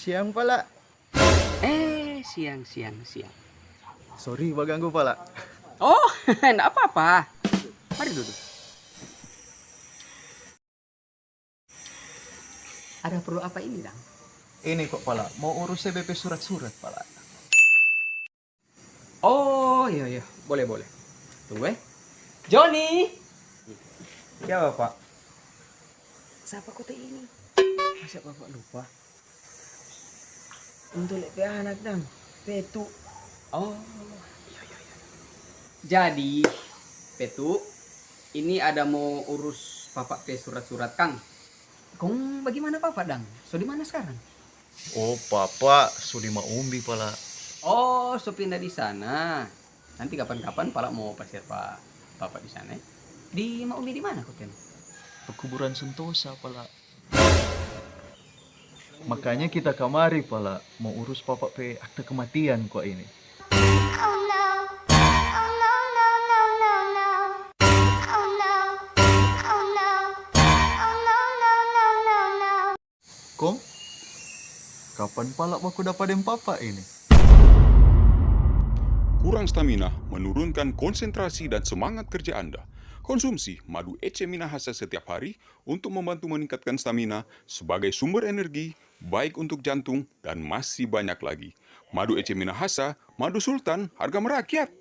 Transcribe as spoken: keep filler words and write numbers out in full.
Siang, Pala. Eh, siang, siang, siang. Sorry baganggu, Pala. Oh, enggak apa-apa. Mari duduk. Ada perlu apa ini, Dang? Ini kok, Pala. Mau urus C B P surat-surat, Pala. Oh, iya, iya. Boleh, boleh. Tunggu, eh. Joni! Ya, Bapak. Siapa kota ini? Masa Bapak lupa? Untuk lek pe anak, Dang. Petu. Oh, iya, iya, iya. Jadi, Petu, ini ada mau urus papa pe surat-surat, kang. Kong bagaimana papa, Dang? So di mana sekarang? Oh, papa so di Maumbi, Pala. Oh, so pindah di sana. Nanti kapan-kapan pala mo pasiar pa papa di sana, eh. Di Maumbi di mana, koten? Pekuburan Sentosa, Pala. Makanya kita kamari, Pala, mo urus papa pe akta kematian kwa ini. Oh no. Oh no, no, no, no, no. Oh no. Oh no. Oh no, no, no, no, no. Kong, kapan pala baku dapa deng papa ini? Kurang stamina menurunkan konsentrasi dan semangat kerja Anda. Konsumsi madu Ece Minahasa setiap hari untuk membantu meningkatkan stamina sebagai sumber energi, baik untuk jantung dan masih banyak lagi. Madu Ece Minahasa, madu sultan, harga merakyat.